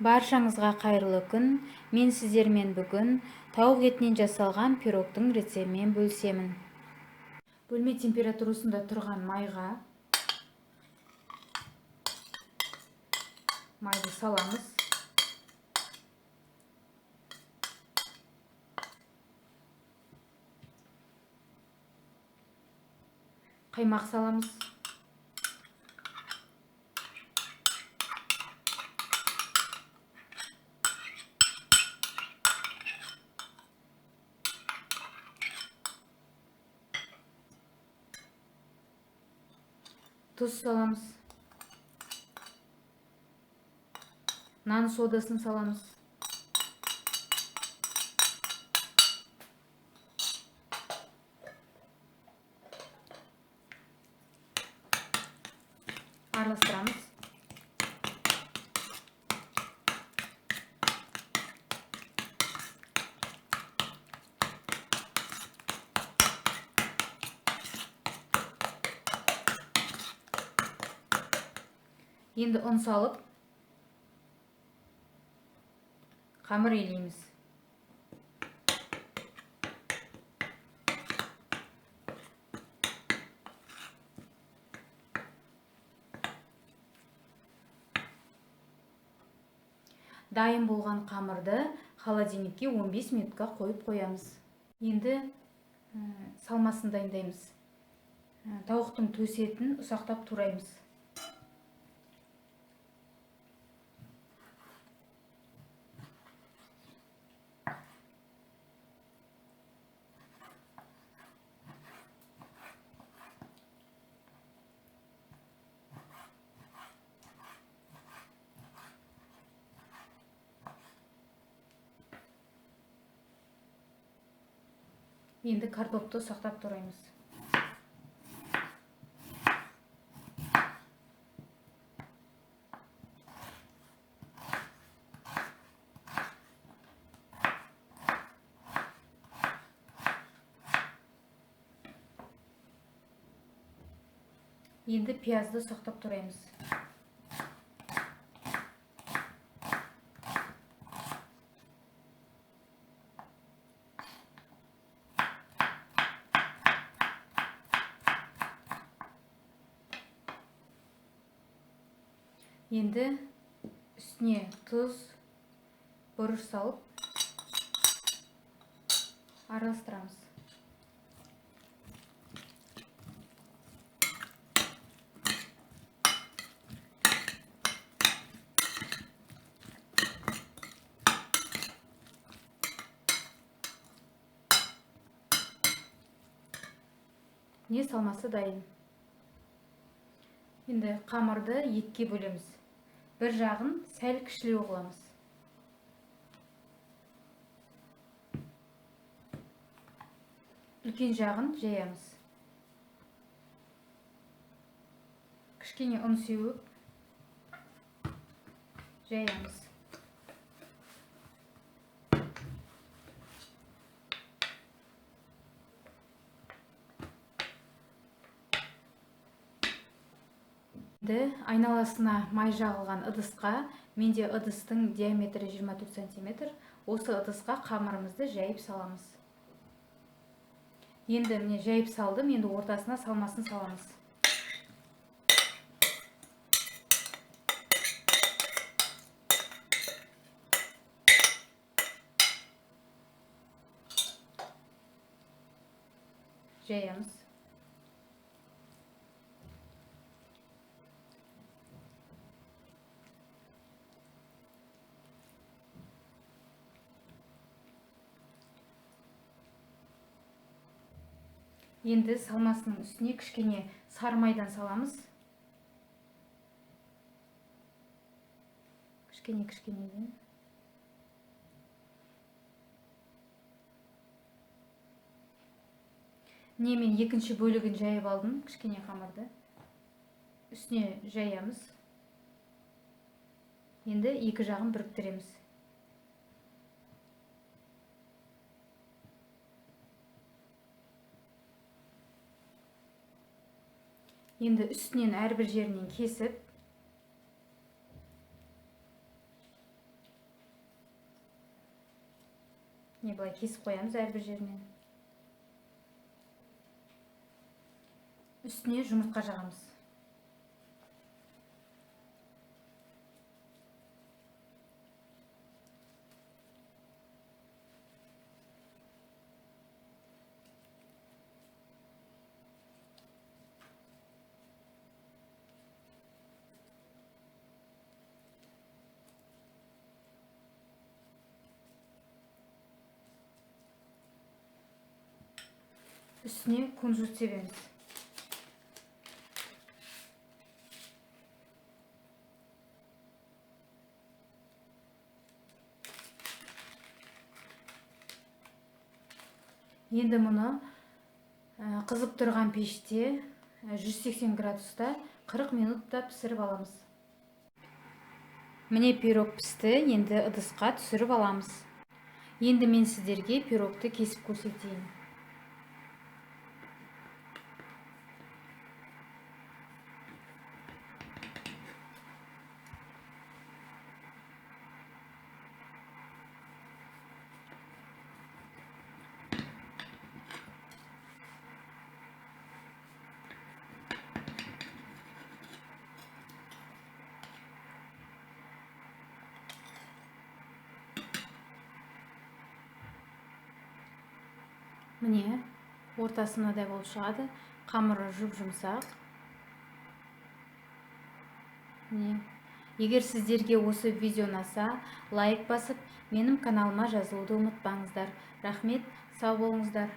Баршаңызға қайырлы күн. Мен сіздермен бүгін тауық етінен жасалған пирогтың рецептімен бөлісемін. Бөлме температурасында тұрған майға майды саламыз. Қаймақ саламыз. Тұз саламыз. Нан содасын саламыз. Араластырамыз. Енді ұн салып, қамыр илейміз. Дайын болған қамырды холодильникке 15 минутқа қойып қоямыз. Енді салмасын дайындаймыз. Тауықтың төс етін ұсақтап тураймыз. Енді картопты ұсақтап тураймыз. Енді пиязды ұсақтап тураймыз. Енді үстіне тұз, бұрыш салып араластырамыз. Не салмасы дайын. Енді қамырды екіге бөлеміз. Бір жағын сәл кішілеу қыламыз. Үлкен жағын жаямыз. Кішкене ұн сеуіп жаямыз. Енді айналасына май жағылған ыдысқа, менде ыдыстың диаметрі 24 сантиметр, осы ыдысқа қамырымызды жайып саламыз. Енді міне жайып салдым, енді ортасына салмасын саламыз. Жаямыз. Енді салмасының үстіне кішкене сары майдан саламыз. Кішкене-кішкенеден. Міне мен екінші бөлігін жайып алдым, кішкене қамырды. Үстіне жаямыз. Енді екі жағын біріктіреміз. Енді үстінен әрбір жерінен кесіп, Не былай кесіп қоямыз әрбір жерінен. Үстіне жұмыртқа жағамыз. Үстіне кунжут себеміз. Енді мұны қызып тұрған пеште 180 градуста 40 минутта пісіріп аламыз. Міне пирог пісті, енді ыдысқа түсіріп аламыз. Енді мен сіздерге пирогты кесіп көрсетейін. Міне, ортасы мынадай болып шығады. Қамыры жұп-жұмсақ. Міне, егер сіздерге осы видео ұнаса, лайк басып, менің каналыма жазылуды ұмытпаңыздар. Рахмет, сау болыңыздар.